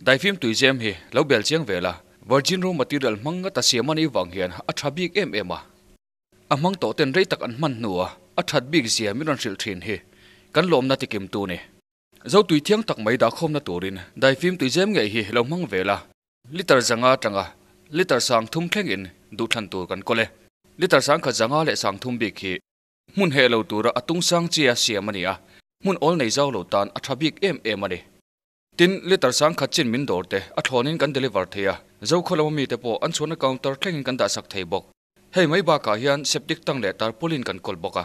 Daifim tuizem hi lo bel chiang ve la, virgin raw material hmang ngata siam a nih vang hian a tha bik em em a. A hmang tawh ten rei tak an hman hnua a that bik zia min rawn hrilh thin hi kan lawmna tikim tu ni. Zo tui thiang tak mai dahkhawmna turin daifim tuizem ngei hi lo hmang ve la. Litre zanga atanga litre 3000 thlengin duhthlan tur kan kawl e. Litre 1050 leh 3000 bik hi hmun heh lo tura a tung sang chia siam a ni a, hmun awl nei zau lo tan a tha bik em em a ni. Tin, litre 10,000 chin min dawr te a thlawnin kan deliver thei a, Zokhaw lama mite pawh an chhuahna counter thlengin kan dahsak thei bawk. Hei mai bakah hian septic tank leh tarpaulin kan kawl bawk a.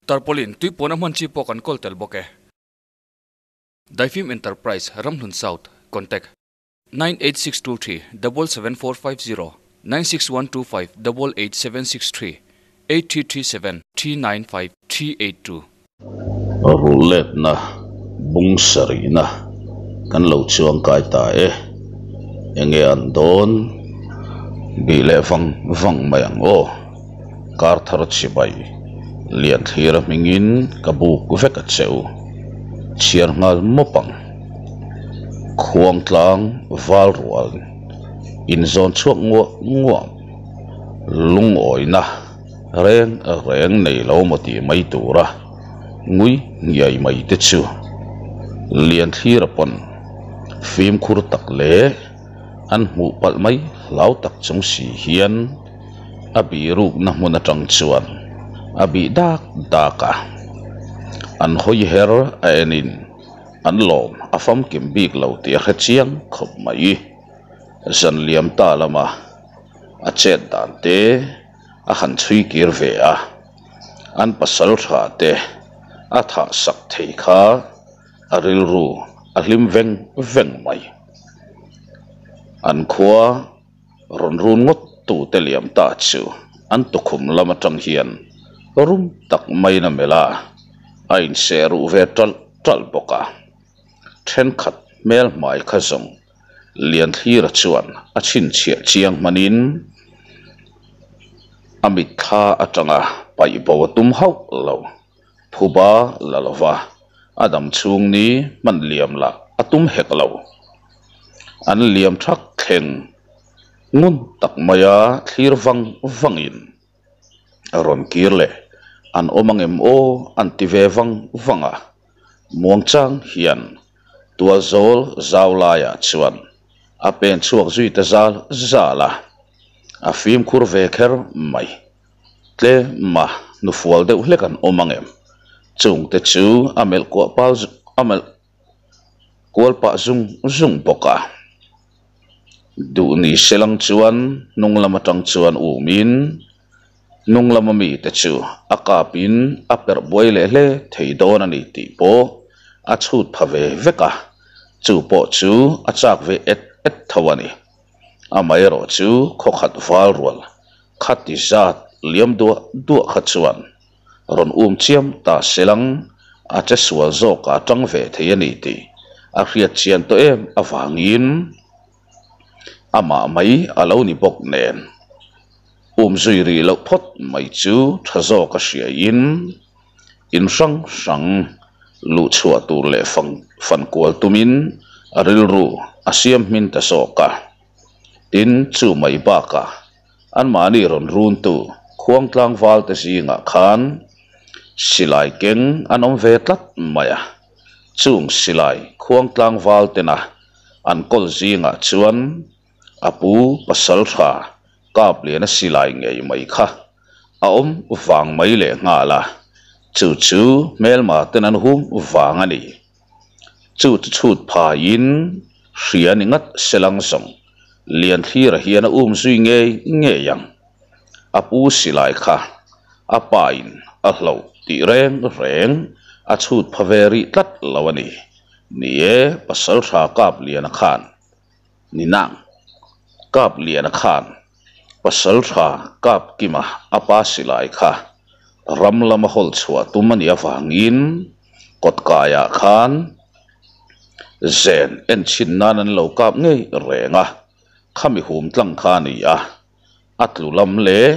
Tarpaulin tui puan a hman chi pawh kan kawl tel bawk e. Daifim Enterprise, Ramhlun South, Contact, 98623 77450, 96125 88763, 8337 395 382. Rulletna bung sarihna kan lo chuang kai ta e. Enge an dawn bih leh vang vang mai ang aw. Kar thar chibai lian thlir a hmingin ka buk vek a che u. Chhiar nghal mawp ang. Khuang tlang val rual inzawn chhuak nguah nguah lungawina reng reng nei lo maw tih mai tura ngui ngiai mai te chu lian thlir a pawn fimkhur tak leh an hmuh palh mai hlau tak chung si hian a bihrukna hmun atang chuan a bih dak dak a, an hawi her a enin an lawm a famkim bik lo tih a hre chiang khawp mai. Zan liam ta lama a chet dan te a han chhui kir ve a, an pasal tha te a thah sak thei kha a rilru a hlim veng veng mai. An khua rawn run ngawt tute liam ta chu an tukhum lam atang hian rum tak maiin a melh a, a inseh ruh ve ṭalh ṭalh bawk a. Thenkhat hmel hmai kha zawng Lianthlira chuan a chhinchhiah chiang hmanin a mitthla atanga paih bo a tum hauh lo. Phuba la lova a dam chhung ni hman liam lah a tum hek lo. An liam thak thleng ngun tak maia thlir vang vangin a rawn kir leh an awm ang em aw an ti ve vang vang a. Muangchang hian tualzawl zau laiah chuan a pen chhuak zui ta zal zal a, a fimkhur ve kher mai. Tlema hnufual deuh hlek an awm ang em? Chungte chu a melh kuah pal a melh kual pah zung zung bawk a. Duh ni se lang chuan hnung lam atang chuan umin hnung lama mite chu a kapin a perh buai leh hle thei dawn a ni tih pawh a chhut pha ve vek a, chu pawh chu a chak ve et et tho a ni. Amaherawhchu khawkhat val rual Khati zat liam duah duah kha chuan rawn um chiam ta selang a che sual zawk a tang ve thei a ni tih a hriat chian tawh em avangin amah mai a lo ni bawk nen um zui rih loh phawt mai chu tha zawk a hriain in hrang hrang luh chhuah tur leh fang fan kual tumin a rilru a siam hmin ta zawk a. Tin, chu mai bakah anmahni rawn runtu khuang tlangvalte zingah khan silai keng an awm ve tlat mai a. Chung silai khuang tlangvaltena an kawl zingah chuan a pu pasal tha kap liana silai ngei mai kha a awm vang mai leh nghal a, chu chu hmelma ten an hum vang a ni. Chu chu chhut phaiin hria ni ngat selang zawng Lianthlira hian a um zui ngei ngei ang. A pu silai kha a pain a hloh tih reng reng a chhut pha ve rih tlat lo a ni. Ni e, Pasaltha Kapliana khan ni nang Kapliana khan Pasaltha Kapkima a pa silai kha ram lama hawl chhuah tum a nih avangin kawtkaiah khan zen en chhin nan an lo kap ngei reng a, khami hum tlang kha a ni a, a tlu lam leh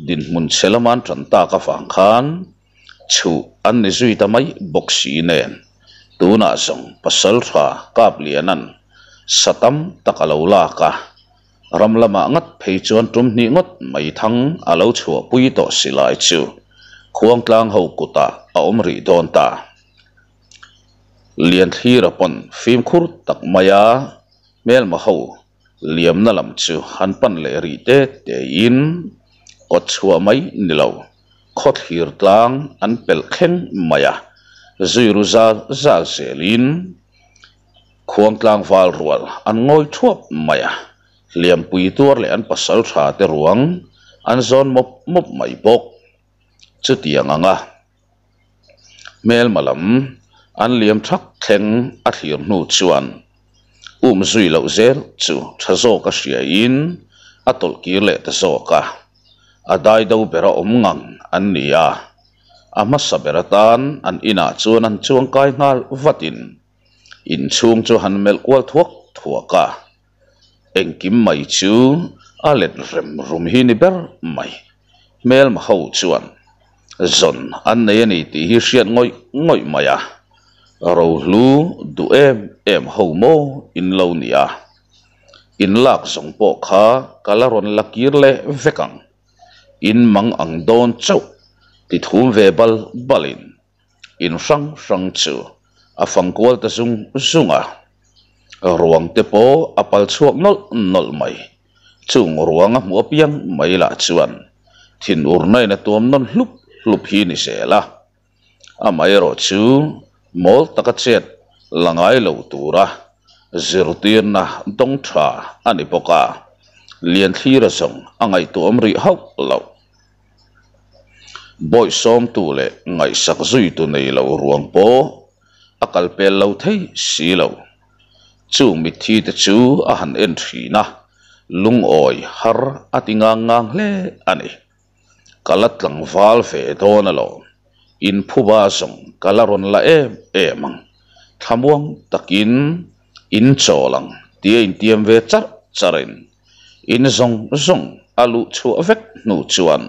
dinhmun chhe lama an tan tak avang khan chhuh an ni zui ta mai bawk si nen. Tunah zawng Pasalṭha Kapliana'n sa tam tak a lo lak a, ram lamah ngat phei chuan tum hnih ngawt mai thang a lo chhuahpui tawh si lai chu Khuangtlang ho kutah a awm rih dawn ta. Lianthlira pawn fimkhur tak maia hmelma ho liamna lam chu han pan leh rih te tein kawt chhuah mai ni lo khawthlir tlang an pelh thleng mai a, zui ru zal zal zelin khuangtlang val rual an ngawi thuap mai a, hliampui tuar leh an pasal tha te ruang an zawn mawp mawp mai bawk. Chutiang anga hmelma lam an liam thak thleng a thlir hnu chuan um zui loh zel chu tha zawk a hriain a tawlh kir leh ta zawk a, a dai do bera awm ngang an ni a, a hmasa ber atan an inah chuan an chuangkai nghal vatin inchhung chu han melh kual thuak thuak a. Engkim mai chu a let rem rum hi ni ber mai. Hmelma ho chuan zawn an nei a ni tih hi hriat ngawih ngawih mai a, rohlu duh em em ho maw in lo ni a, in lak zawng pawh kha ka la rawn la kir leh vek ang, in mang ang dawn chauh ti thum ve bal balin. In hrang hrang chu a fang kual ta zung zung a, ruang te pawh a pal chhuak nawlh nawlh mai. Chung ruang a hmuh apiang mai lah chuan thinurna in a tuam nawn hlup hlup hi ni zel a. Amaherawh chu mawl taka chet la ngai lo tura zirtirna dawng tha a ni bawk a, Lianthlira zawng a ngaihtuahawm rih hauh loh. Bawihsawmtu leh ngaihsak zuitu nei lo ruang pawh a kal pel lo thei si lo. Chung mitthi te chu a han en thin a, lungawi har a ti ngang ngang hle a ni. Ka la tlangval ve dawn alawm, inphuba zawng ka la rawn la em em ang, thlamuang takin inchawl ang tia intiam ve charh charhin In zawng zawng a luh chhuah vek hnu chuan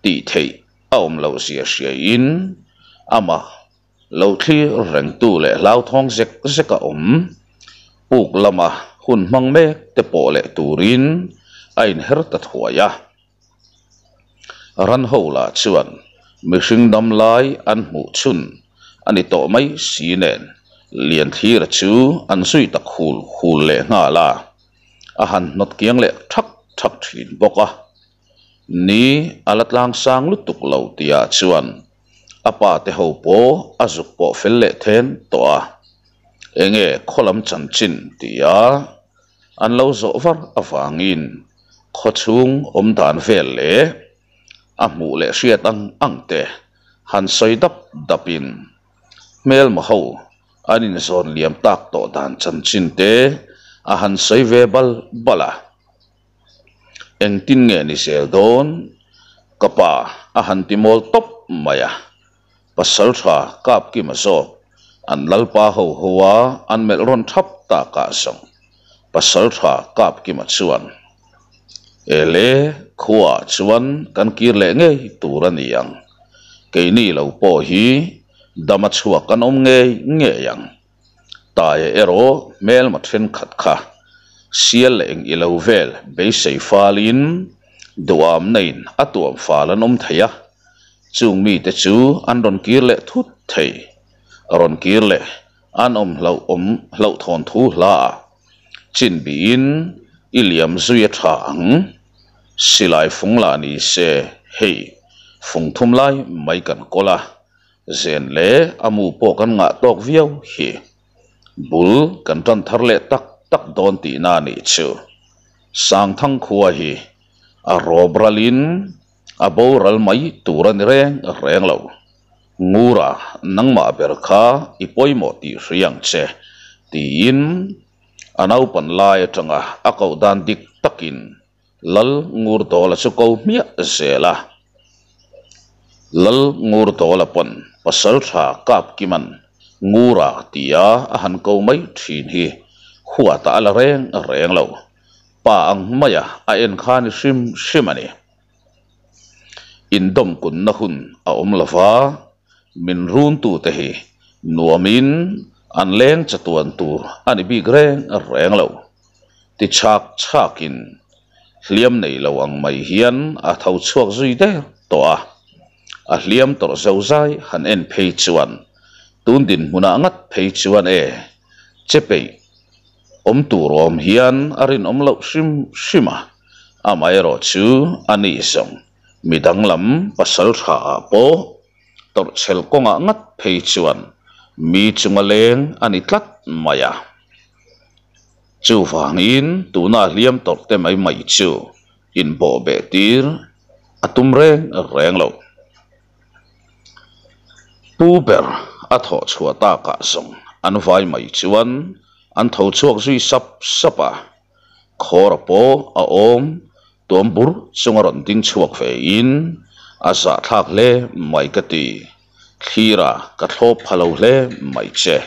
tih theih a awm loh zia hriain amah lo thlir rengtu leh hlauthawng zek zek a awm. Puk lama hun hmang mek te pawh leh turin a inher ta thuai a. Ran ho lah chuan mihring dam lai an hmuh chhun a ni tawh mai si nen Lianthlira chu an zui ta khul khul leh nghal a. a han hnawt kiang leh thak thak thin bawk a, ni a la tlang sang lutuk lo tihah chuan a pa te ho pawh a zuk pawh fel leh then tawh a, enge khaw lam chanchin tia an lo zawh var avangin khaw chhung awm dan vel leh a hmuh leh hriat ang ang te han sawi dap dapin hmelma ho An inzawn liam tak tawh dan chanchin te a han sawi ve bal bal a. Engtin nge ni zel dawn? Ka pa a han ti mawl tawp mai a. Pasal tha Kapkima zawk an lalpa ho ho a an melh rawn thap takah zawng Pasal tha Kapkima chuan, Ele, khuaah chuan kan kir leh ngei tur a ni ang. Keini lo pawh hi Dama chhuak an awm ngei ngei ang. Taia erawh hmelma thenkhat kha sial leh eng ilo vel beisei falin duhamna-in a tuam fal an awm thei a, chung mite chu an rawn kir leh thut thei. Rawn kir leh an awm hlauh awm hlauhthawn thu hla ah chin bihin i liam zui a tha ang. Silai fung lah ni se hei fung thum lai mai kan kawl a. Zen leh a mu pawh kan ngah tawk viau hi. Bul kan tan thar leh tak tak dawn tihna a nih chu. Sangthang khua hi a rawp ralin a boral mai tur a ni reng reng lo. Ngura nangmah ber kha i pawimawh tih hria ang che tiin a naupan lai atanga a koh dan dik takin Lal Ngurdawla chu ko hmiah zel a. Lal Ngurdawla pawn pasal tha kap kiman Ngura tia a han ko mai thin hi huatah a la reng reng lo. Pa ang maia a en kha ni hrim hrim a ni. Indawmkunna hun a awm lo va, min runtute hi Nuamin an leng chatuan tur a ni bik reng reng lo. Ti chhak chhakin hliam nei lo ang mai hian a tho chhuak zui der tawh a. A hliam tawrh zozai han en phei chuan tun dinhmunah ngat phei chuan e che peih awm tur awm hian a rinawm loh hrim hrim a, amaherawhchu a ni zawng mi danglam pasal tha ah pawh tawrhchhel kawngah ngat phei chuan mi chunga leng a ni tlat mai a. Chuvangin tuna hliam tawrh te mai mai chu inbawhbeh tir a tum reng reng lo. Pu ber a thawh chhuah takah zawng an vai mai chuan an tho chhuak zui sap sap a, Khawra pawh a awm tuam bur chunga rawn ding chhuak ve in a zahthlak hle mai ka ti, thlira ka thlawp pha lo hle mai che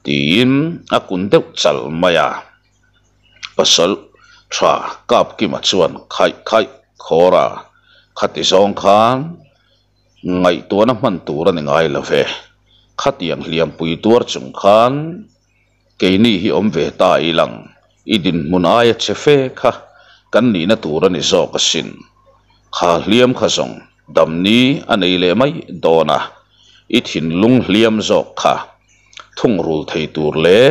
tiin a kun deuh chal mai a. Pasal tha Kapkima chuan khaih khaih Khawra khati zawng khan ngaihtuahna hman tur a ni ngai lo ve, khatiang hliampui tuar chung khan keini hi awm ve ta ilang i dinhmun aia che fe kha kan nihna tur a ni zawk asin. Kha hliam kha zawng damni a nei leh mai dawn a, i thinlung hliam zawk kha thungrul thei tur leh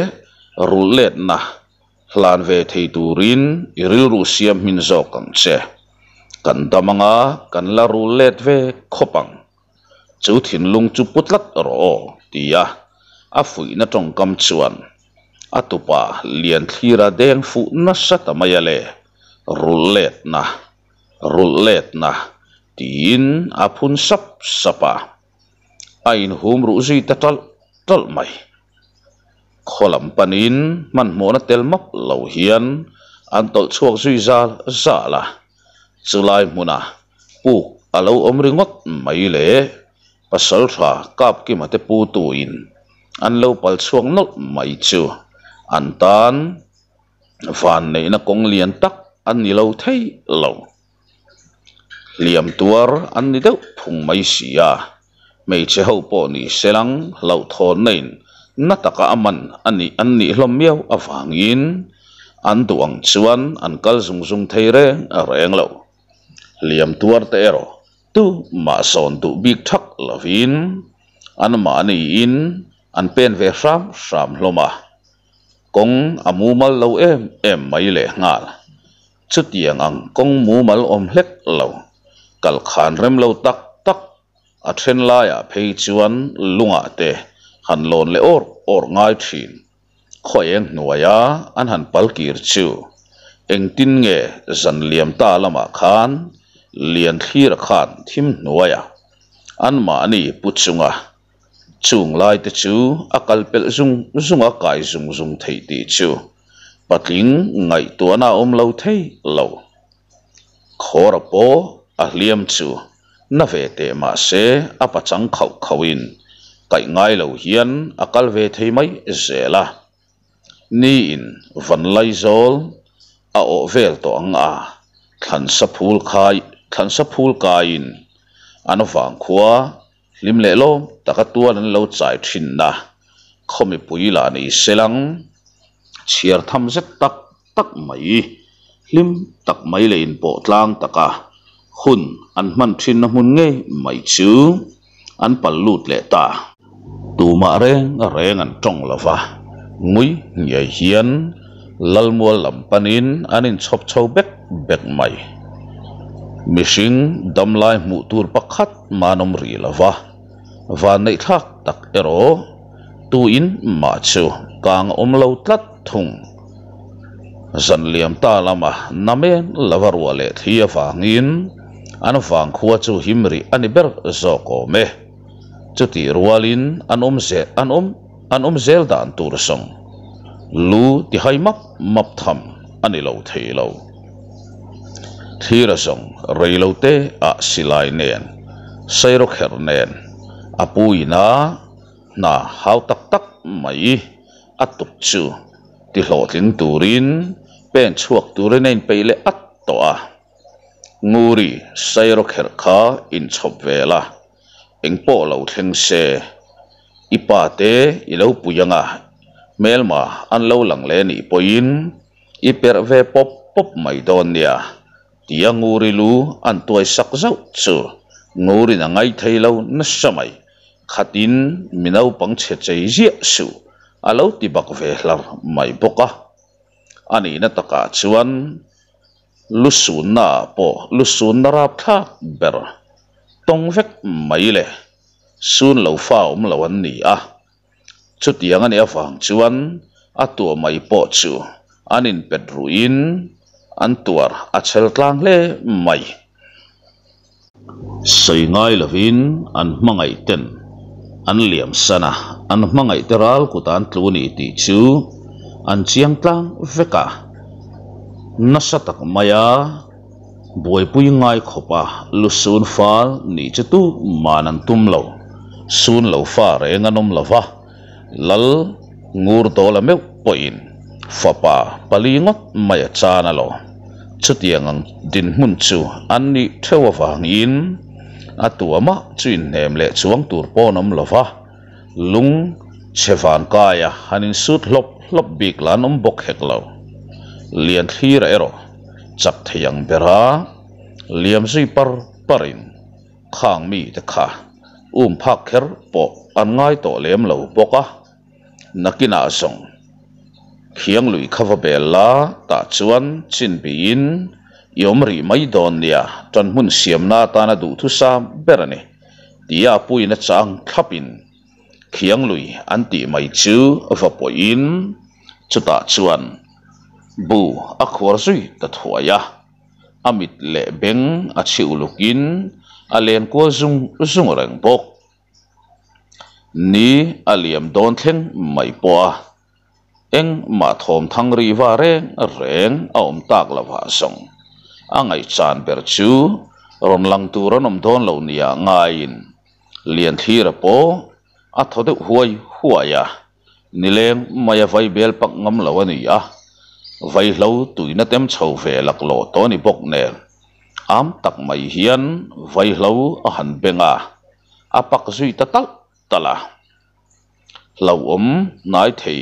rulh letna hlan ve thei turin i rilru siam hmin zawk ang che. Kan dam anga kan la rul let ve khawp ang. Chu thinlung chu pu tlat rawh aw, tia a fuihna tawngkam chuan a tupa lian thlira deng fuh nasa ta mai a le, rulh letna, rulh letna tiin a phun sap sap a. A inhum ruh zui ta ṭalh ṭalh mai. Khaw lam panin hmanhmawhna tel map lo hian an tawlh chhuak zui zal zal a, chulai hmuna puk a lo awm ringawt mai le Pasalṭha Kapkima te putuin an lo pal chhuak nawlh mai chu an tan vanneihna kawng lian tak a ni lo thei lo. Hliam tuar an ni deuh phung mai si a, hmeichhe ho pawh ni selang hlauhthawnna in na taka a man a nih an nih hlawm miau avangin an duh ang chuan an kal zung zung thei reng reng lo. Hliam tuar te erawh tu mah sawn duh bik thak lovin anmahniin an pen ve hram hram hlawm a, kawng a mumal lo em em mai lehnghal. Chutiang ang kawng mumal awm hlek lo, kal khan rem lo tak tak, a then laiah phei chuan lungah te han lawn leh awr awr ngai thin. Khaw eng hnuaia an han pal kir chu engtin nge zan liam ta lamah khan lian thlira khan thim hnuaia anmahni pu chunga Chung lai te chu a kal pelh zung zung a kai zung zung theih tih chu patling ngaihtuahna a awm lo thei lo. Khawra pawh a hliam chu na ve teh mah se a pachang khauh khauhin kaih ngai lo hian a kal ve thei mai zel a. Niin Vanlaizawl a awh vel tawh ang a, thlansa phul khai thlansa phul kaiin an vangkhua Hlim leh lawm taka tual an lo chai thin a, khaw mipui lah ni selang chhiar tham zet tak tak mai, hlim tak mai leh inpawh tlang taka hun an hman thinna hmun ngei mai chu an pal lut leh ta. Tumah reng reng an tawng lo va, ngui ngei hian Lalmual lam panin an inchhawp chho bek bek mai. Mihring damlai hmuh tur pakhat man awm rih lo va, vanneihthlak tak erawh tuin mah chu kang a awm lo tlat thung. Zan liam ta lama namen lova ruah leh thli avangin an vangkhua chu him rih a ni ber zawk awm e. Chutih rualin an awm zel an awm an awm zel dan tur zawng lu tihai map map tham a ni lo thei lo. Thlir a zawng rei lo te ah silai nen, sairawkherh nen a pu ina hna hau tak tak mai a tuk chu ti hlawhtling turin pen chhuak turin a inpeih leh at tawh a. Nguri sairawkherh kha inchhawp vel a, engpawh lo thleng se. I pa te i lo pui anga hmelma an lo lang leh nih pawhin i perh ve pawp pawp mai dawn nia tia Nguri lu an tuai sak zauh chu Ngurin a ngaithei lo nasa mai. Khatin mi naupang chhe chei ziah suh a lo ti bak ve hlar mai bawk a. A nihna takah chuan lu sunna ah pawh lu sunna rapthlak ber tawng vek mai le sun lo fa awm lo an ni a. Chutiang a nih avang chuan a tuah mai pawh chu an inpet ruhin an tuar a chhel tlang hle mai. Sawi ngai lovin an hmangaih ten an liam san a, an hmangaih te ral kut an tlu ni tih chu an chiang tlang vek a. Nasa tak maia buaipui ngai khawp a lu sun fal nih chu tu man an tum lo, sun lo fa reng an awm lo va, Lal ngur dawl a meuh pawhin fapa pali ngawt mai a chan a lo. Chutiang ang dinhmun chu an nih theuh avangin a tuamah chu inhnem leh chuang tur pawn awm lo va, lung chhe vankaia han insut hlawp hlawp bik lah an awm bawk hek lo. Lianthlir erawh chak thei ang bera liam zui par parin khang mite kha um phak kher pawh an ngai tawh lem lo bawk a, nakinah zawng khiang lui kha va bel la tah chuan chin bihin i awm rih mai dawn nia tan hmun siamna atana duhthusam ber a ni tia a puiin a chang thlapin khiang lui an tih mai chu va pawhin chutah chuan bu a khuar zui ta thuai a. A mit leh beng a chhi ulukin a len kual zung zung reng bawk. Ni a liam dawn thleng mai pawh a, engmah thawm thang ri va reng reng a awm tak lo ah zawng a ngaihchan ber chu rawn lang tur an awm dawn lo nia ngaiin Lianthira pawh a thaw deuh huai huai a. Nileng maia vai bel pak ngam lo a ni a, vaihlo tuina tem chho ve laklawh tawh a ni bawk nen, am tak mai hian vaihlo a han beng a, a pak zui ta talh talh a. Hlauhawm hnai thei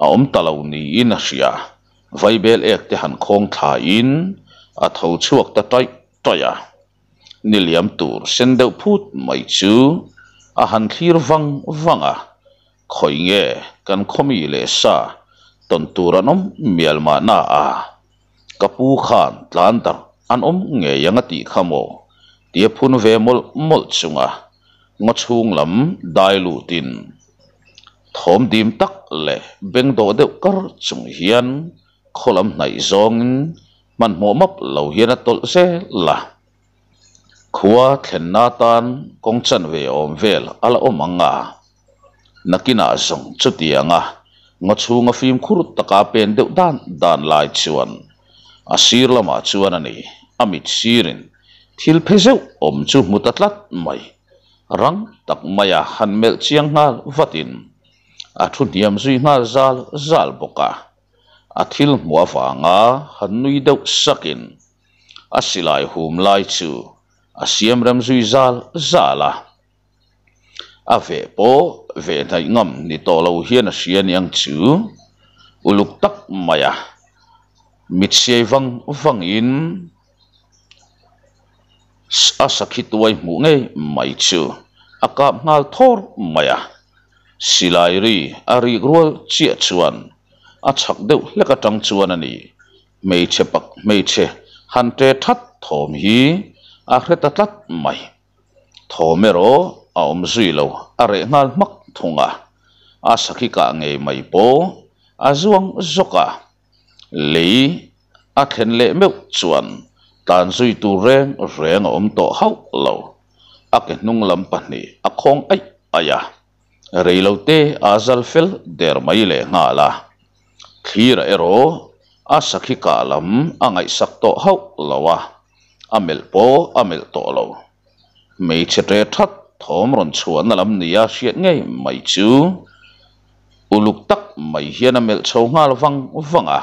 a awm ta lo niin a hria, vaibel ek te han khawng thlain a tho chhuak ta taih taih a. Ni liam tur sen deuh phut mai chu a han thlir vang vang a, khawi nge kan khawmi leh sa tawn tur an awm mial mahna a, ka pu khan tlan darh an awm ngei ang a tih kha maw tia phun ve mawlh mawlh chunga ngaw chhung lam dai lutin thawm dim tak leh beng dawh deuh kar chung hian khaw lam hnaih zawngin Hmanhmawh map lo hian a tawlh zel a, khua thlenna atan kawng chanve awm vel a la awm ang a, nakinah zawng chutianga ngaw chhunga fimkhur taka pen deuh dan dan lai chuan a sir lamah chuan a ni, a mit sirin thil phe zeuh awm chu hmu ta tlat mai, rang tak maia han melh chiang nghal vatin a thu hniam zui nghal zal zal bawk a. A thil hmuh avanga han nui deuh sakin a silai hum lai chu a siam rem zui zal zal a. A veh pawh veh hnaih ngam ni tawh lo hian a hria aniang chu uluk tak mai a, mit siai vang vangin a sakhi tuai hmuh ngei mai chu a kap nghal thawr mai a. Silai ri a rik rual chiah chuan a chhak deuh hlek atang chuan a ni. Hmeichhe pak hmeichhe han ṭe that thawm hi a hre ta tlat mai. Thawm erawh a awm zui lo, a reh nghal hmak thung a. A sakhi kah ngei mai pawh a zuang zawk a. Lei a thlen leh meuh chuan tlan zui tur reng reng a awm tawh hauh lo. A ke hnung lam pahnih a khawng aih aih a, reilote a zal fel der mai leh nghal a. Thlira erawh a sakhi kah lam a ngaihsak tawh hauh lo a, a melh pawh a melh tawh lo. Hmeichhe ṭe that thawm rawn chhuahna lam nia hriat ngei mai chu uluk tak mai hian a melh chho nghal vang vang a,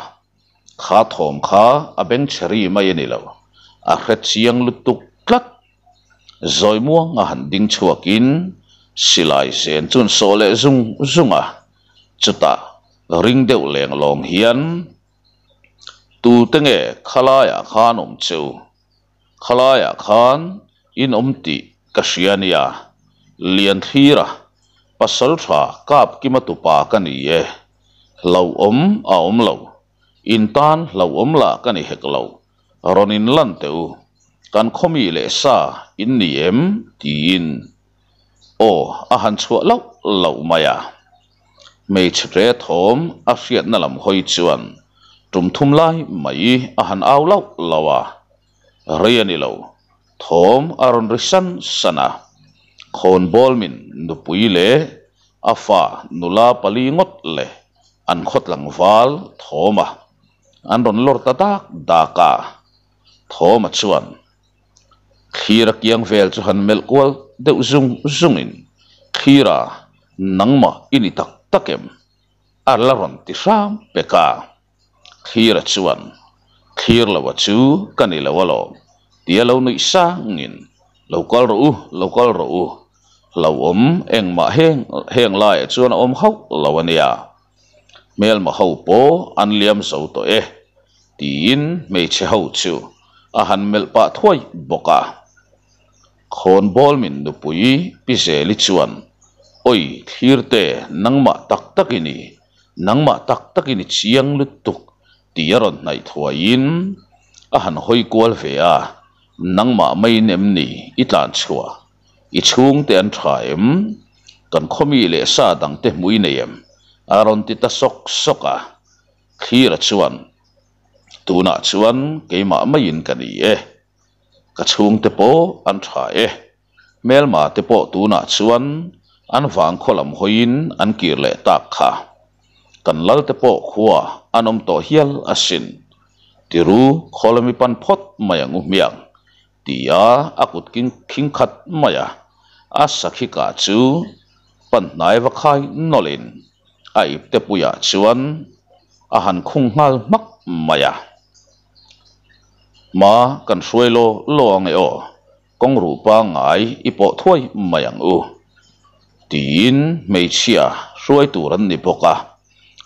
kha thawm kha a beng chhe ri mai a ni lo, a hre chiang lutuk tlat. Zawi muanga han ding chhuakin Silai zen chu an sawh leh zung zung a, chutah ring deuh leng lawng hian, Tute nge khalaiah khan awm cheu? Khalaiah khan in awm tih ka hria nia, Lianthlir a, pasal tha kap kima tupa ka ni e, hlauhawm a awm lo, in tan hlauhawm lah ka ni hek lo, rawn in lan teh u, kan khawmi leh sa in ni em? tiin aw a han chhuah lauh lauh mai a. Hmeichhe ṭe thawm a hriatna lam hawi chuan tum thum lai mai a han au lauh lauh a, rei a ni lo, thawm a rawn ri san san a, khawnbawl min nupui leh a fa nula pali ngawt leh an khaw tlangval thawm a an rawn lawr ta dak dak a, thawm a chuan Thlir a kiang vel chu han melh kual deuh zung zungin, Thlira, nangmah i ni tak tak em? a la rawn ti hram pek a. Thlira chuan, Thlir loa chu ka ni lo alawm, tia lo nuih sangin, Lo kal rawh u, lo kal rawh u, hlauhawm engmah heng heng laiah chuan a awm hauh lo a nia. Hmelma ho pawh an liam zo tawh e, tiin hmeichhe ho chu a han melh pah thuai bawk a. Khawnbawl min nupui Pi Zeli chuan, Oi Thlirte, nangmah tak tak i ni, nangmah tak tak i ni chiang lutuk, tih a rawn hnaih thuaiin a han hawi kual ve a, Nangmah maiin em ni i tlan chhuah? I chhungte an tha em? Kan khawmi leh sa dangte hmui nei em? A rawn ti ta sawk sawk a. Thlira chuan, Tunah chuan keimah maiin ka ni e. Ka chhungte pawh an tha e. Hmelma te pawh tunah chuan an vangkhaw lam hawiin an kir leh tak kha. Kan lal te pawh khua an awm tawh hial asin. Tiru khawlami pan phawt mai ang u hmiang. Tia a kut king khing khat mai a, a sakhi kah chu pan hnai va khai nawlhin a ipte puiah chuan a han khung nghal hmak mai a. Hma kan hruai law law ang e aw, kawng ruh pangngai i pawh thuai mai ang u, tiin hmeichhia hruai tur an ni bawk a,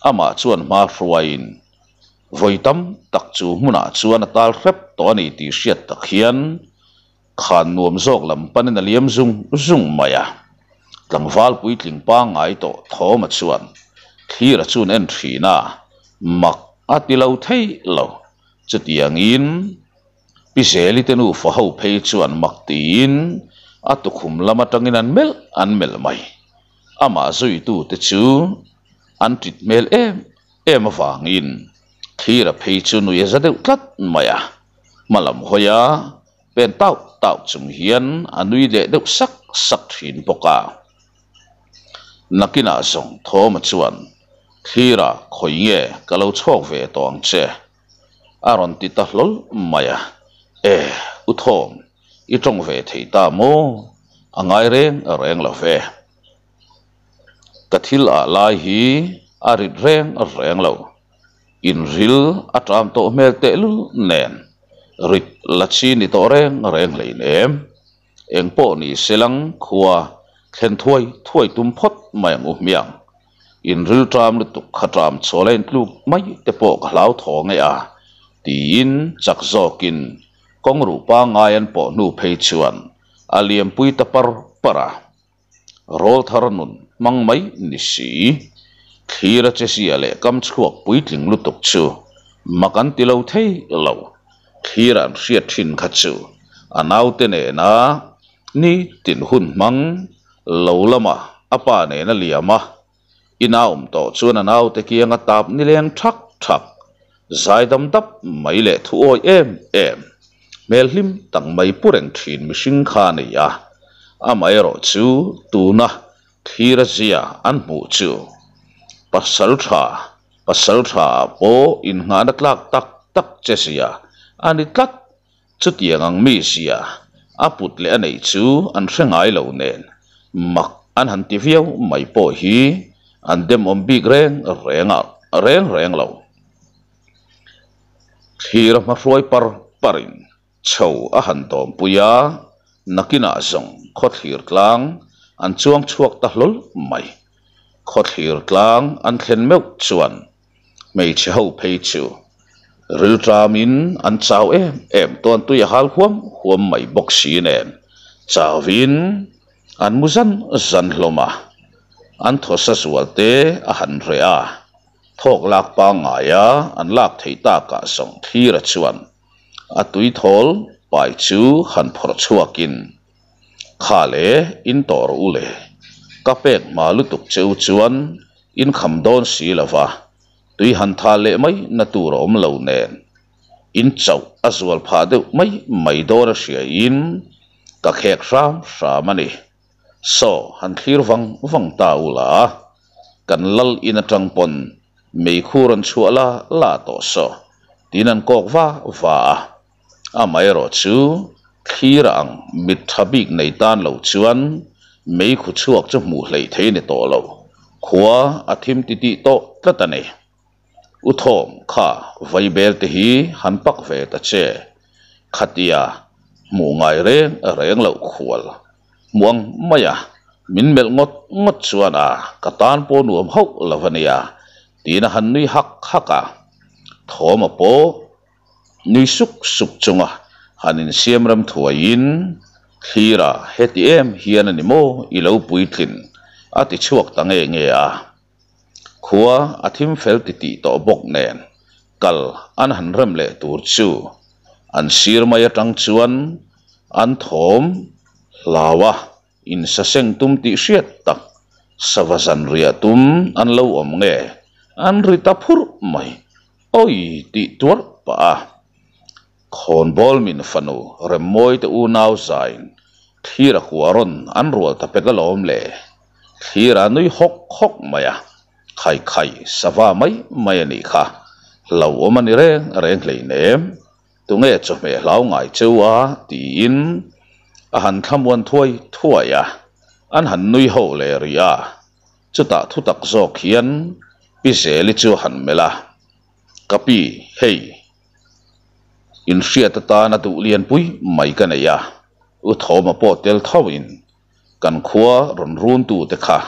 amah chuan hma hruaiin Vawi tam tak chu hmunah chuan a tal hrep tawh a ni tih hriat tak hian khan nuam zawk lam panin a liam zung zung mai a. Tlangval puitling pangngai tawh Thawma chuan Thlira chuan en thin a, mak a ti lo thei lo. Chutiangin Pi Zeli te nufa ho phei chuan mak tiin a tukhum lam atangin an melh an melh mai. Amah zuitute chu an tit hmel em em avangin Thlira phei chu nui a za deuh tlat mai a, hma lam hawi a pen tauh tauh chung hian a nui leh deuh sak sak thin bawk a. Nakinah zawng Thawma chuan, Thlira khawi nge ka lo chhawk ve tawh ang che? a rawn ti ta hlawl mai a. E, U Thawm, i tawng ve thei ta maw? A ngai reng reng lo ve. Ka thil ah lai hi a rit reng reng lo. Inril a ṭam tawh hmel tehlul nen rit la chi ni tawh reng reng hleinem. Eng pawh ni selang khua thlen thuai thuai tum phawt mai ang u hmiang. Inril ṭam lutuk kha ṭam chhuah la intluk mai te pawh ka hlau thaw nge a, tiin chak zawkin kawng ruh pangngai an pawh hnu phei chuan a liampui ta par par a. Rawl thar nun hmang mai ni si. Thlir a che zia leh kam chhuak puitling lutuk chu mak an ti lo thei lo. Thlir an hriat thin kha chu a naute nena nitin hun hmang lo lama a pa nena liam a, ina awm tawh chuan a naute kianga tap nileng thak thak, zaidam dap mai leh thu awi em em, hmel hlim tak mai pu reng thin mihring kha a ni a, amaherawh chu tuna thlir a zia an hmuh chu pasal tha pasal tha ah pawh innghahna tlak tak tak che zia a ni tlat. Chutiang ang mi zia a put leh a neih chu an hre ngai lo nen mak an han ti viau mai pawh hi an demawm bik reng reng a reng reng lo. Thlir a hmahruai par parin chho a han dawmpui a, nakinah zawng khawthlir tlang. an chuang chhuak ta hlawl mai. Khawthlir tlang an thlen meuh chuan hmeichhe ho phei chu rilṭamin an chau em em tawn tui a hal huam huam mai bawk si nen chauvin an mu zan zan hlawm a, an thawsa zual te a han reh a, thawk lak pangngaia an lak theih takah zawng thlira chuan a tuithawl pai chu han phawrh chhuakin Kha le, in tawh rawh u le. Ka pek hma lutuk che u chuan in kham dawn si lo va, tui han tha leh mai na tur a awm lo nen. In chauh a zual phah deuh mai mai dawn a hria in ka khek hram hram a ni. Saw, han thlir vang vang ta u la, kan lal in atang pawn meikhu rawn chhuah la la tawh saw, tiin an kawk va va a. Amaherawh chu thlir a ang mit tha bik nei tan lo chuan meikhu chhuak chu hmuh hleih thei ni tawh lo, khua a thim titih tawh tlat a ni. U Thawm kha vaibel te hi han pak ve ta che, khatia hmuh ngai reng reng loh khual hmuh ang mai a, min melh ngawt ngawt chuan a ka tan pawh nuam hauh lo a nia tiin a han nui hak hak a, Thawma pawh Nui suk suk chunga han insiam ram thuaiin, Thlira, heti em hian a ni maw i lo puitlin? a ti chhuak ta nge nge a. Khua a thim fel titih tawh bawk nen kal an han rem leh tur chu an sir mai atang chuan an thawm hlau a. Insaseng tum tih hriat tak sava zan riah tum an lo awm nge an ri ta phurh mai awi tih tuarh pah a. Khawnbawl min fanu Remmawi te unau zain thlir a kua rawn an rual ta pek alawm le. Thlir a nui hawk hawk mai a, khai khai sava mai mai a nih kha, hlauhawm a ni reng reng hleinem. Tunge chawhmeh hlau ngai cheu a? tiin a han thlamuan thuai thuai a, an han nui ho leh rih a. Chutah thu tak zawk hian Pi Zeli chu a han melh a, Ka pi, hei, inhriat atana duh lianpui mai ka nei a, U Thawma pawh tel thoin kan khua rawn runtute kha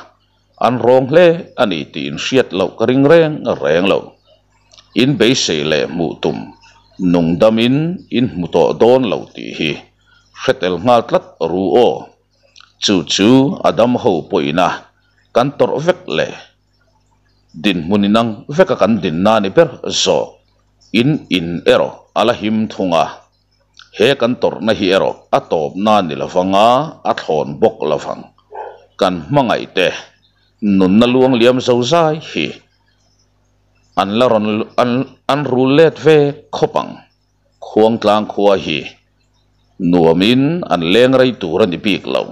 an rawng hle a ni tih inhriat loh ka ring reng reng lo. In beisei leh hmuh tum nung damin in hmu tawh dawn lo tih hi hre tel nghal tlat ru aw. Chu chu a dam ho pawhin a kan tawrh vek leh dinhmun inang veka kan dinna ni ber zawk. In in erawh a la him thung a. He kan tawrhna hi erawh a tawpna ni lovang a, a thlawn bawk lovang. Kan hmangaihte nunna luangliam zo zai hi an la rawn an rul let ve khawp ang. Khuangtlang khua hi nuamin an leng rei tur a ni bik lo.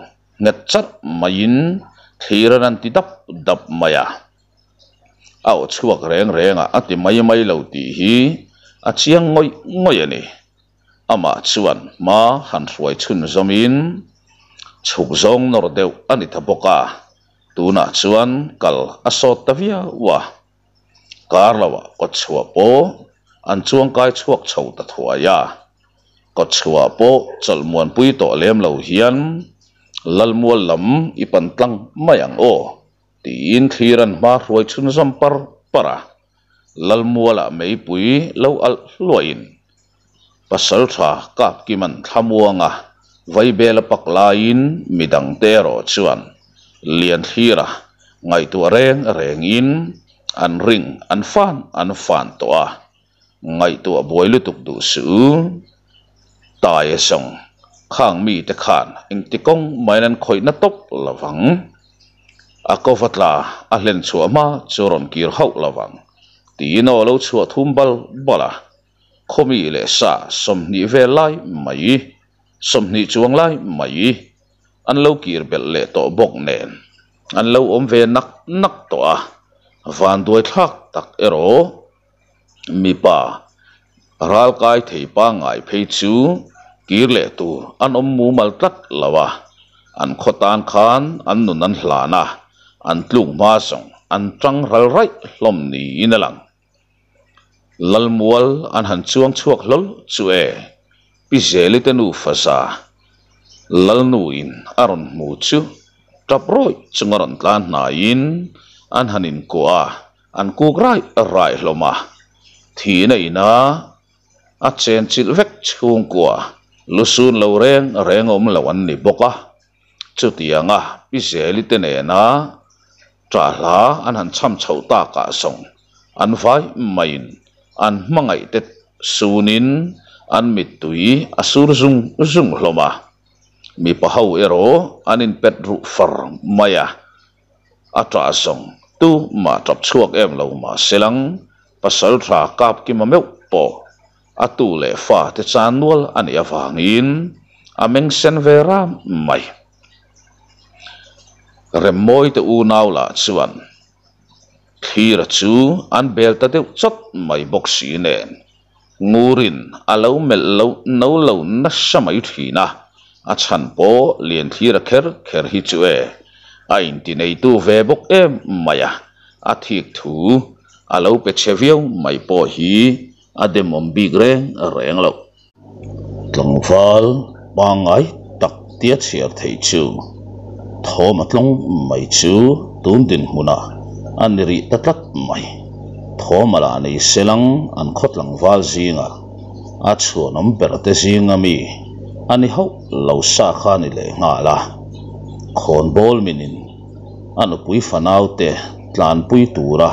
Nghet charh maiin thlir an an ti dap dap mai a. A aw chhuak reng reng a, a ti mai mai lo tih hi a chiang ngawih ngawih a ni. Amah chuan hma han hruai chhun zawmin chhuk zawng nawr deuh a ni ta bawk a, tunah chuan kal a sawt ta viau a. Kar loah kawtchhuah pawh an chuangkai chhuak chho ta thuai a, kawtchhuah pawh chawlh muanpui tawh lem lo hian Lalmual lam i pan tlang mai ang aw. Tiin thlir an hma hruai chhunzawm par par a, Lalmualah meipui lo alh hluaiin Pasalṭha Kapkiman thlamuanga vaibel a pak laiin midangte erawh chuan Lianthlira ngaihtuah reng rengin an ring an fan an fan tawh a, Ngaihtuah buai lutuk duh suh u. Taia zawng, khang mite khan engti kawng main an khawihna tawp lovang. A kova tla a hlen chhuah hma chu rawn kir hauh lovang tiin aw lo chhuah thum bal bal a. Khawmi leh sa 20 vel lai mai, 20 chuang lai mai an lo kir belh leh tawh bawk nen an lo awm ve nak nak tawh a. Vanduai thlak tak erawh. Mipa ralkai thei pangngai phei chu kir leh tur an awm mumal tlat lo a, an khaw tan khan an nun an hlan a, an tluk hma zawng an tang ral raih hlawm niin a lang. Lalmual an han chuang chhuak hlawl chu e, Pi Zeli te nufa za Lalnuin a rawn hmu chu. Tap rawih chunga rawn tlan hnaiin an han inkuah a, an kuk raih raih hlawm a. Thihna ina a chenchilh vek chhungkua lusun lo reng reng awm lo an ni bawk a. Chutianga Pi Zeli te nena ṭah hla an han chham chhoh takah zawng an vai maiin an hmangaih te sunin an mittui a sur zung zung hlawm a. Mipa ho erawh an inpet ruh far mai a, a ṭah zawng tu mah ṭap chhuak em lo mah selang pasal ṭha kap kima meuh pawh a tu leh fa te chan nual a nih avangin a meng sen ve ram mai. Remmawi te unau lah chuan thlira chu an bel ta deuh chawt mai bawk si nen Ngurin a lo melh loh no lo nasa mai thin a, a chhan pawh lian thlira kher kher hi chu e, a inti neitu ve bawk em mai a, a thik thu a lo pe chhe viau mai pawh hi a demawm bik reng reng loh. Tlangval pangngai tak tia chhiar theih chu thawm a tlawng mai chu tun dinhmunah a ni rih ta tlat mai. Thawm a lah nei selang an khaw tlangval zingah a chhuanawm ber te zinga mi a ni hauh lo sa kha a ni leh nghal a. Khawnbawl minin a nupui fanaute tlanpui tura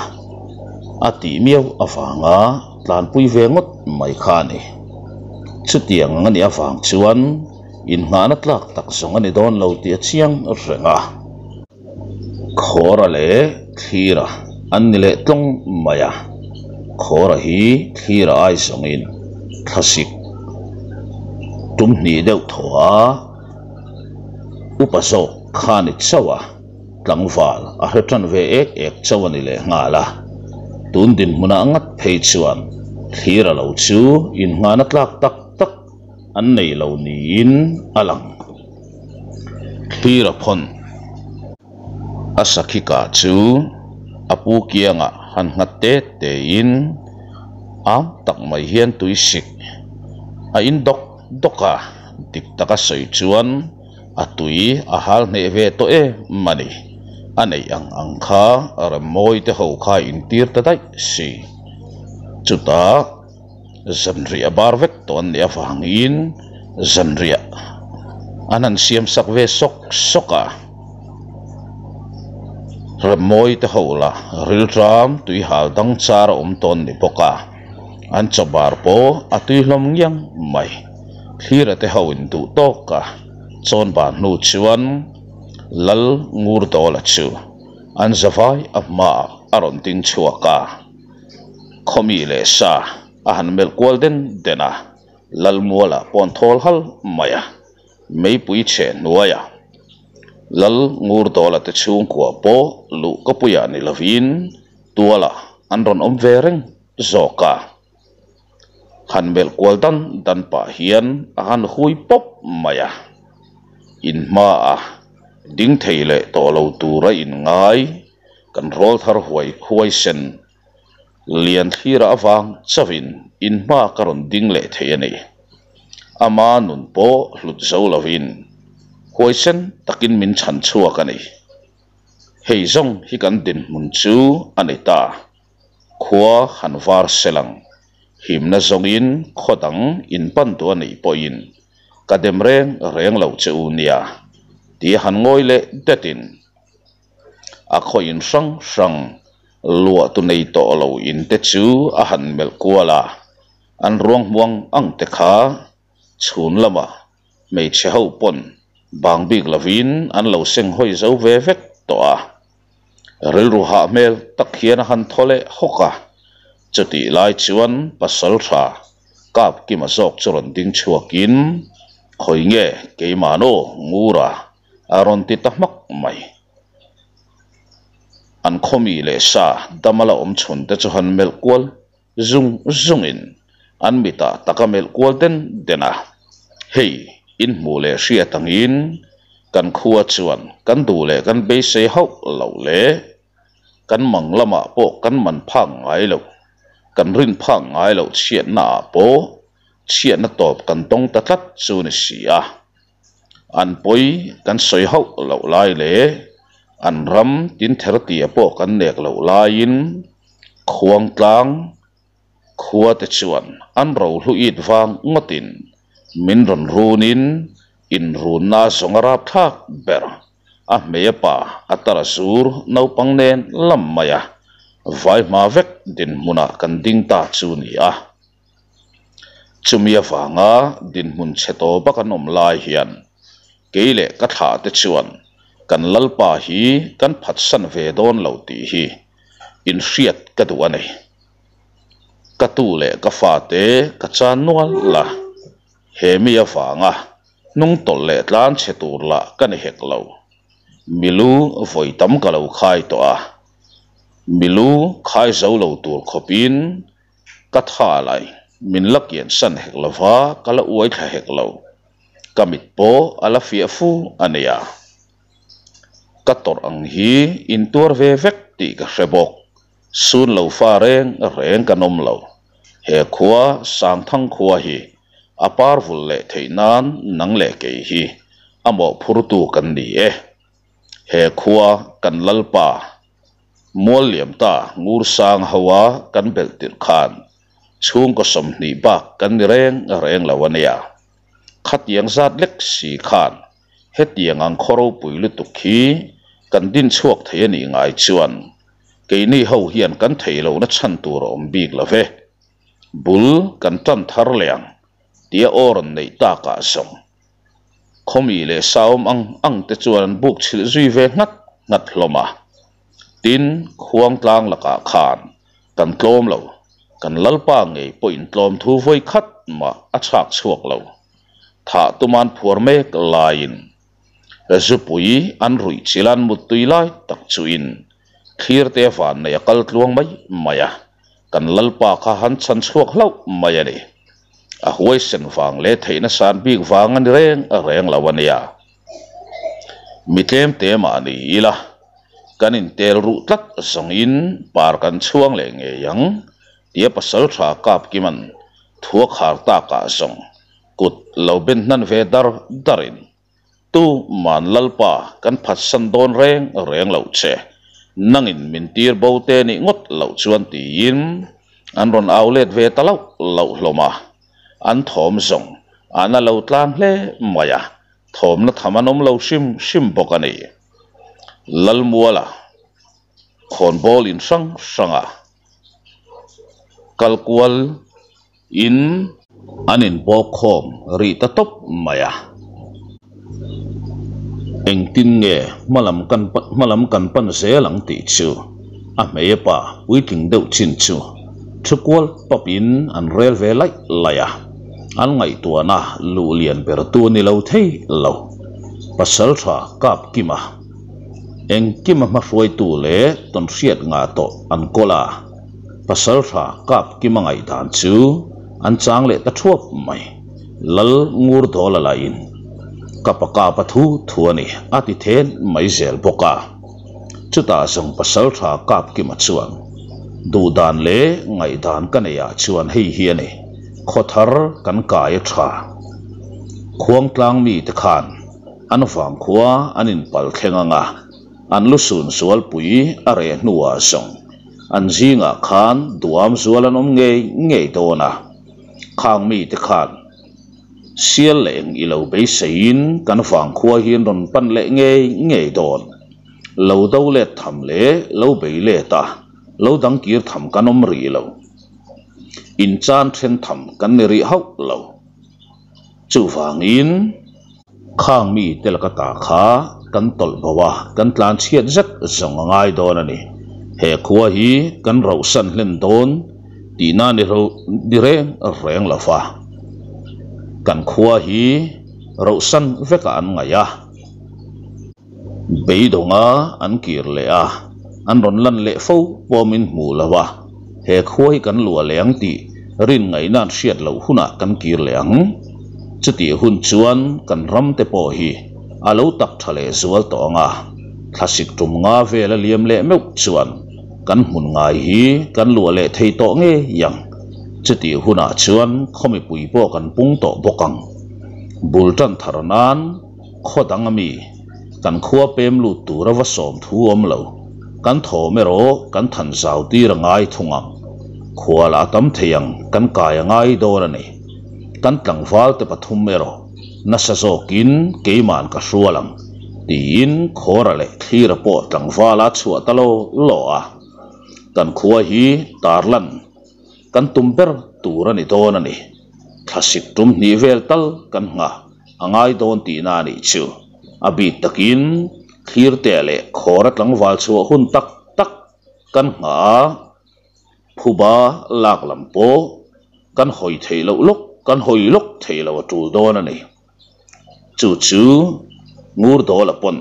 a tih miau avanga tlanpui ve ngawt mai kha a ni. Chutiang ang a nih avang chuan inngahna tlak tak zawng a ni dawn lo tih a chiang reng a. Khawra leh Thlira an ni leh tlawng mai a, Khawra hi Thlira ai zawngin thlasik tum hnih deuh thaw a, upa zawk kha a ni chauh a. Tlangval a hre tan ve ek ek chauh a ni leh nghal a, tun dinhmunah ngat phei chuan thlir a lo chu inngahna tlak tak tak an nei lo niin a lang. Thlir a phawn a sakhika chu a pu kiangah han nghat te tein am tak mai hian tuisik a in dawk dawk a, dik taka sawi chuan A tui a hal hneh ve tawh em a ni. A neih ang ang kha Rammawi te ho kha intir ta daih si. Chutah zanriah a bar vek tawh an nih avangin zanriah an han siam sak ve sawk sawk a. Rammawi te ho lah rilṭam tui hal dang char a awm tawn ni bawk a, an chaw bar pawh a tui hlawm ngiang mai. Thlira te ho in duh tawk a, chawn ban hnu chuan Lal Ngurdawla chu an zavai a hmaah a rawn ding chhuak a, khawmi leh sa a han melh kual den den a, Lal Muala pawn thawl hal mai a, meipui chhe hnuaia Lal Ngurdawla te chhungkua pawh luh ka puiah ni lovin tualah an rawn awm ve reng zawk a. Han melh kual dan dan pah hian a han hui pawp mai a, in hmaah ding thei leh tawh lo tura inngai kan rawl thar huai huai sen lian thlira avang chauhin in hma ka rawn ding leh thei a ni. Ama nun pawh hlut zo lovin huaisen takin min chhan chhuak a ni. Hei zawng hi kan dinhmun chu a ni ta. Khua han var selang, himna zawngin khaw dang in pan duh a nih pawhin ka dem reng reng lo che u nia tih han ngawi leh detin a khaw in hrang hrang luah tu nei tawh lo in te chu a han melh kual a, an ruang hmuang ang te kha chhun lamah hmeichhe ho pawn bang bik lovin an lo seng hawi zo ve vek tawh a. Rilru hah hmel tak hian a han thaw leh hawk a, chutih lai chuan pasal tha kap kima zawk chu rawn ding chhuakin, Khawi nge keimah aw Ngura a rawn ti ta hmak mai. An khawmi leh sa dam a la awm chhun te chu han melh kual zung zungin an mitah taka melh kual den den a, Hei, in hmuh leh hriat angin kan khua chuan kan duh leh kan beisei hauh loh leh kan mang lamah pawh kan man phak ngai loh, kan rin phak ngai loh chhiatnaah pawh chhiatna tawp kan tawng ta tlat chu ni si a. An pawi kan sawi hauh loh lai leh an ram tin ther tia pawh kan nek loh laiin Khuangtlang khua te chuan an rohlu it vang ngawtin min rawn runin inrunna zawng a rapthlak ber. A hmei a pa a tar a zur naupang nen lam mai a, vai hma vek dinhmunah kan ding ta chu ni a. Chumi avanga dinhmun chhe tawpa kan awm lai hian kei leh ka thlah te chuan kan Lalpa hi kan phatsan ve dawn lo tih hi inhriat ka duh a ni. Ka tu leh ka fate ka chan nual la, he mi avanga hnung tawlh leh tlan chhe tur lah ka ni hek lo. Milu vawi tam ka lo khai tawh a, milu khai zo lo tur khawpin Ka tha lai, min la kian san hek lo va, ka la uai thla hek lo. Ka mit pawh a la fiah fu a nia. Ka tawrh ang hi in tuar ve vek tih ka hre bawk. Sun lo fa reng reng kan awm lo. He khua, Sangthang khua hi a par vul leh theih nan nang leh kei hi a mawhphurtu kan ni e. He khua kan Lalpa Mual liam ta ngur sang ho a kan belh tirh khan chhungkaw 20 bak kan ni reng reng lo a nia. Khatiang zat lek si khan hetiang ang khaw ropui lutuk hi kan din chhuak thei a nih ngai chuan keini ho hian kan thei lohna chhan tur a awm bik lo ve. Bul kan tan thar leh ang tia aw rawn neih takah zawng Khawmi leh saum ang ang te chuan an buk chhilh zui ve nghat nghat hlawm a. Tin, Khuangtlang lakah khan kan tlawm lo, kan Lalpa ngei pawhin tlawm thu vawi khat mah a chhak chhuak lo. Thah tuman phuar mek laiin Zupui an ruih chilh an muttui lai tak chuin thlir te vannei a kal tluang mai mai a, kan Lalpa kha han chhan chhuak hlauh mai a ni. A huaisen vang leh theihna san bik vang a ni reng reng lo a nia. Mi tlem te mah ni ila, kan intel ruh tlat zawngin par kan chhuang leh ngei ang tia pasal tha kap Kima'n thua khar takah zawng kut lo ben hnan ve dar darin Tu man Lalpa kan phatsan dawn reng reng loh che, nangin min tir bo te nih ngawt loh chuan tiin an rawn au let ve ta loh loh hlawm a. An thawm zawng an a lo tlang hle mai a, thawmna tham an awm lo hrim hrim bawk a ni. Lalmuala khawnbawl in hrang hranga kal kual In an inbawk khawm rih ta tawp mai a. Engtin nge hmalam kan hmalam kan pan zel ang tih chu a hmei pa puitling deuh chin chu thu kual pap in an rel ve laih laih a. An ngaihtuahna luh lian ber tu ni lo thei lo. Pasaltha kap Kima engkima hmahruaitu leh tawnhriat ngah tawh an kawl a. Pasaltha kap Kima ngaihdan chu an chang leh ta thuap mai. Lal ngur dawl a lahin ka pa kap a thu thu a ni a ti then mai zel bawk a. Chutah zawng Pasaltha kap Kima chuan duhdan leh ngaihdan ka neih ah chuan hei hi a ni, khawthar kan kai a tha. Khuangtlang mite khan an vangkhua an inpal thleng ang a. An lu sun zualpui a reh hnuah zawng an zingah khan duam zual an awm ngei ngei dawn a, khang mite khan sial leh eng i lo beiseiin kan vangkhua hi an rawn pan leh ngei ngei dawn. Lo do let tham leh lo bei let a, lo dang kir tham kan awm rih lo. Inchan then tham kan ni rih hauh lo. Chuvangin. Khang mi te laka ta kha kan tawlh bo a, kan tlan chhiat zet zawng a ngai dawn a ni. He khua hi kan rohsan hlen dawn tihna ni ni reng reng lo va. Kan khua hi rohsan vekah an ngaih a, beidawnga an kir leh a, an rawn lan leh fo pawmin hmuh lo a, he khua hi kan luah leh ang tih rin ngaihna an hriat loh hunah kan kir leh ang. Chutih hun chuan kan ram te pawh hi a lo tak tha leh zual tawh ang a, thlasik tum nga vel a liam leh meuh chuan kan hmun ngai hi kan luah leh thei tawh ngei ang. Chutih hunah chuan khaw mipui pawh kan pung tawh bawk ang. Bul tan thar nan. Khaw dang ami kan khua pem lut tura va sawm thu awm lo, kan thawm erawh kan than zau tir a ngai thung ang. Khua lah a tam thei ang kan kai a ngai dawn a ni. Kan tlangval te pathum erawh nasa zawkin keiman ka hrual ang tiin Khawra leh Thlira pawh tlangvala chhuah ta law law a. Kan khua hi tarlan kan tum ber tur a ni dawn a ni. Thlasik tum hnih vel tal kan nghah a ngai dawn tihna a nih chu. A bik takin Thlirtea leh Khawra tlangval chhuah hun tak tak kan nghah a, phuba lak lam pawh kan hawi theih loh lawk kan hawi lawk theih loh a tul dawn a ni. Chu chu Ngurdawla pawn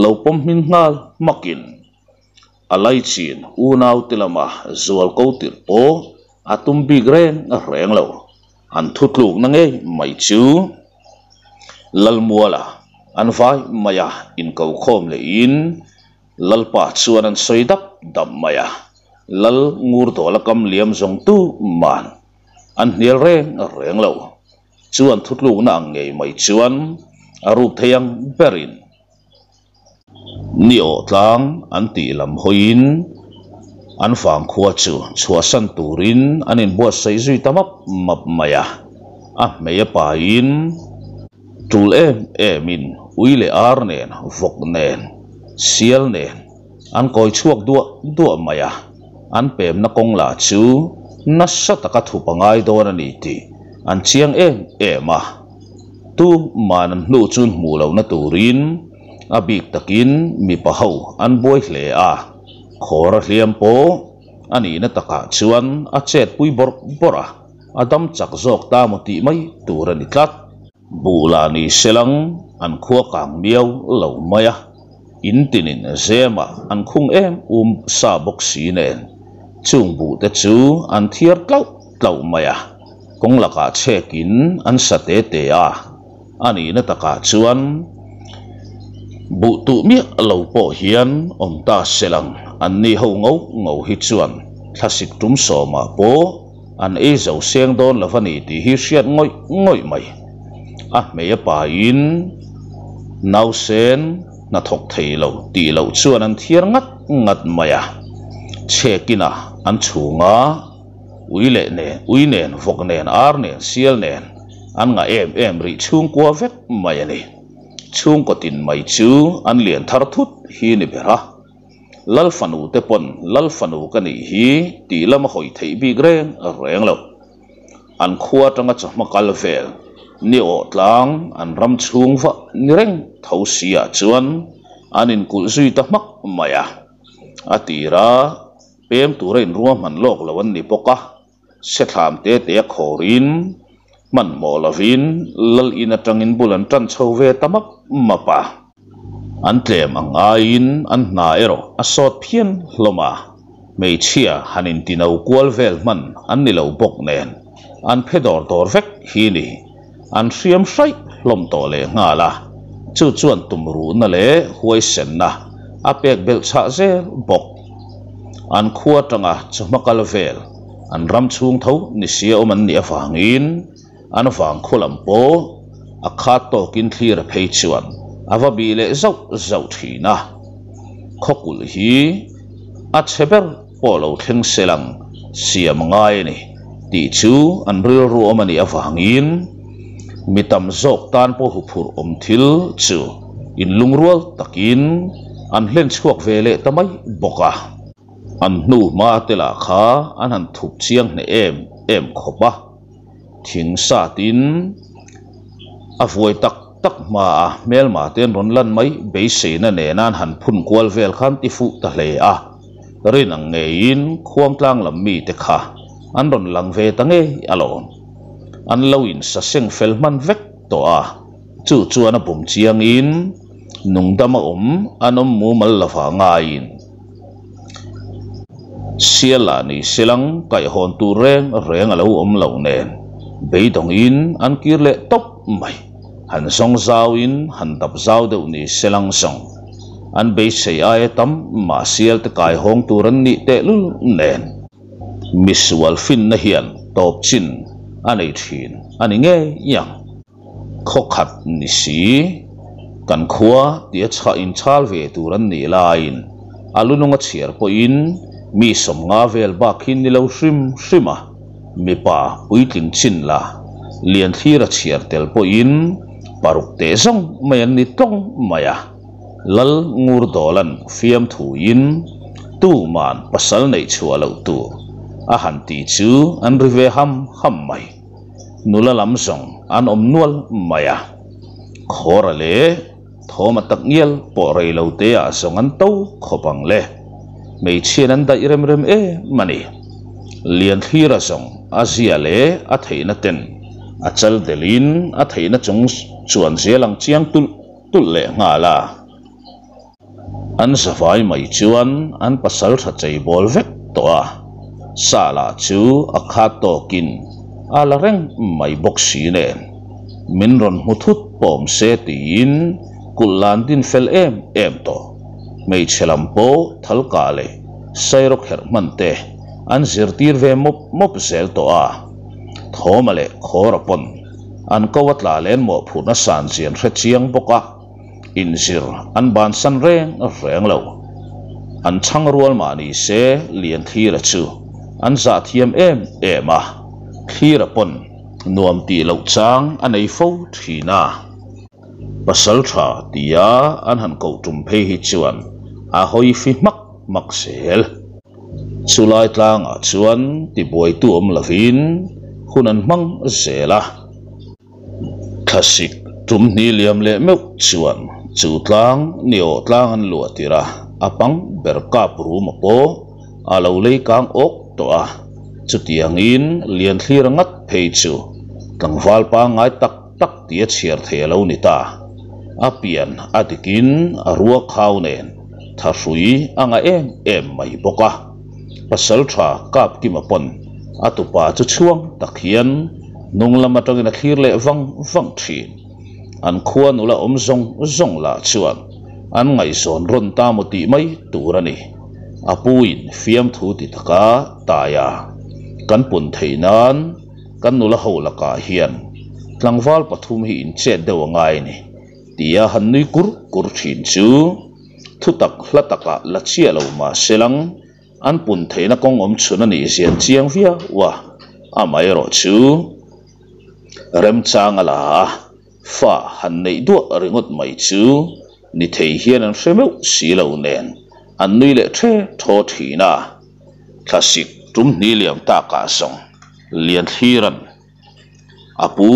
lo pawm hming nghal hmakin a laichin unaute lama zual ko tirh pawh a tum bik reng reng lo. An thutlukna ngei mai chu Lalmuala an vai maia inkokhawm lehin Lalpa chuan an sawi dap dap mai a, Lal Ngurdawla kam liam zawng tu man an hnial reng reng lo. Chu an thutlukna ang ngei mai chuan a ruk thei ang berin ni awh tlang an tih lam hawiin an vangkhua chu chhuahsan turin an inbuatsaih zui ta map map mai a, a hmei a pain tul em emin ui leh ar nen, vawk nen, sial nen an kawi chhuak duah duah mai a, an pemna kawng lah chu nasa taka thup a ngai dawn a ni tih an chiang em em a. Tu man an hnu chun hmuh lohna turin a bik takin mipa ho an buai hle a, khawr a hliam pawh a nihna takah chuan a chet pui bawrh bawrh a, a dam chak zawk ta maw tih mai tur a ni tlat. Buh lah ni selang an khua kang miau lo mai a, in tinin zemah an khung em um sa bawk si nen chung buh te chu an thiar tlauh tlauh mai a. Kawng lakah chhekin an sa te te a, a nihna takah chuan buh tuh miah lo pawh hian awm ta se lang an ni ho ngo ngo hi chuan thlasik tum sawmah pawh an ei zo seng dawn lo a ni tih hi hriat ngawih ngawih mai. A hmei a pain nausen hnathawk thei lo tih loh chuan an thiar ngat ngat mai a, chhekin a an chhung a. Ui leh nen, ui nen, vawk nen, ar nen, sial nen an ngah em em rih chhungkua vek mai a ni. Chhungkaw tin mai chu an lian thar thut hi ni ber a. Lal fanu te pawn Lal fanu ka nih hi tih lam a hawi theih bik reng reng lo. An khua atanga chawhma kal vel ni awh tlang an ram chhung vah ni reng tho si ah chuan an inkulh zui ta hmak mai a. A tir a. Pem tura inruahman lawk lo an ni bawk a, sethlam te te a khawrin hmanhmawh lovin lal in atangin bul an tan chho ve ta map map a. An tlem ang aiin an hna erawh a sawt phian hlawm a, hmeichhia han intino kual vel hman an ni lo bawk nen an phe dawr dawr vek hi ni. An hriam hraih hlawm tawh leh nghal a, chu chuan tumruhna leh huaisenna a pek belh chhah zel bawk. An khua atanga chawhma kal vel an ram chhung tho ni sia awm an nih avangin an vang khaw lam pawh a khat tawkin thlir a phei chuan a va bih leh zauh zauh thin a. Khawkulh hi a chhe ber pawh lo thleng sel ang siam a ngai a ni tih chu an rilru awm a nih avangin mi tam zawk tan pawh huphurh awm thil chu inlungrual takin an hlen chhuak ve leh ta mai bawk a. An hnu hma te lah kha an han thup chiang hneh em em khawp a, thing satin a vuai tak tak hma a hmelma te an rawn lan mai beiseina nena an han phun kual vel khan ti fuh ta hle a. Rin ang ngeiin khuangtlang lam mite kha an rawn lang ve ta ngei alawm. An lo in sa seng fel hman vek tawh a, chu chuan a bum chiangin nungdam a awm an awm mumal lova ngaiin sial lah ni selang kaihhawn tur reng reng a lo awm lo nen beidawngin an kir leh tawp mai. Han zawng zauin han dap zau deuh ni selang zawng. An beisei aia tam mah sial te kai hawng tur an nih tehlul nen. Misual finna hian tawp chin a nei thin a ni ngei ang. Khaw khat ni si, kan khua tia chhah inchhal ve tur an nih laiin a lunung a chhiar pawhin mi 50 vel bak hi ni lo hrim hrim a, mipa puitling chin la lian thlir a chhiar tel pawhin paruk teh zawng mai an ni tlawng mai a. Lal Ngurdawlan fiamthuin tuman pasal neih chhuah loh tur a han ti chu an ri ve ham ham mai. Nula lam zawng an awm nual mai a, Khawra leh Thawma tak ngial pawh rei lo te ah zawng an to khawp ang le. Hmeichhian an daih rem rem em a ni. Lianthlira zawng a zia leh a theihna ten a chal delhin a theihna chung chuan zel ang chiang tulh tulh leh nghal a. An zavai mai chuan an pasal tha chei bawl vek tawh a, sa lah chu a khat tawkin a la reng mai bawk si nen, min rawn hmu thut pawm se tiin kulh lan din fel em em tawh. Hmeichhe lam pawh thalkah leh sairawk herh hman te an zirtir ve mawp mawp zel tawh a, Thawma leh Khawra pawn an ko a tla len mawhphurhna san zian hre chiang bawk a. Inzir an bansan reng reng lo. An chhang rual mah ni se Lianthlira chu an zah thiam em em a, Thlira pawn nuam tih loh chang a nei fo thin a. Pasal tha tia an han koh tum phei hi chuan a hawi fi hmak hmak zel. Chulai tlangah chuan tibuaitu awm lovin hun an hmang zel a. Thlasik tum hni liam leh meuh chuan chu tlang ni awh tlang an luah tir a, a pang ber kap ruma pawh a lo lei kang awk tawh a, chutiangin lian thlir ngat phei chu tlangval pangngai tak tak tia chhiar thei a lo ni ta. A pian a dikin a rua khau nen thahrui a ngah em em mai bawk a, pasaltha Kapkima pawn a tupa chu chhuang tak hian Hnung lam atangin a thlir leh vang vang thin. An khua nula awm zawng zawng lah chuan an ngaihzawn rawn ta maw tih mai tur a ni. A puin fiamthu ti taka taia kan pun theih nan kan nula ho lakah hian tlangval pathum hi inchet deuh a ngai a ni tia han nui kur kur thin chu thutak hla takah la chiah lo mah se lang. An pun theihna kawng awm chhun a nih zian chiang viau a, amaherawh chu remchang a la a, fa han neih duah ringawt mai chu ni thei hian an hre meuh si lo nen an nui leh the thaw thin a. Thlasik tum hni liam takah zawng Lianthliran a pu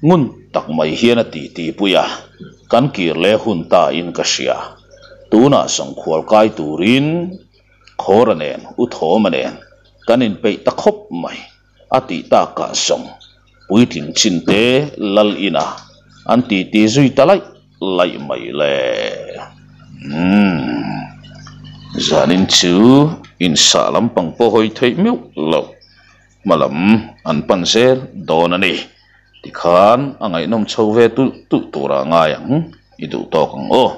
ngun tak mai hian a titi pui a, kan kir leh hun ta in ka hria. Tunah sawngkhual kai turin Khawra nen, U Thawma nen kan inpeih ta khawp mai a tih takah sawng puitling chin te lal inah an titi zui ta laih laih mai le. Umm. Zanin chu insah lampang pawh hawi theih meuh loh. Hma lam an pan zel dawn a ni. Tikhan a ngaihnawm chho ve tulh tulh turah ngai ang i duh tawk ang aw.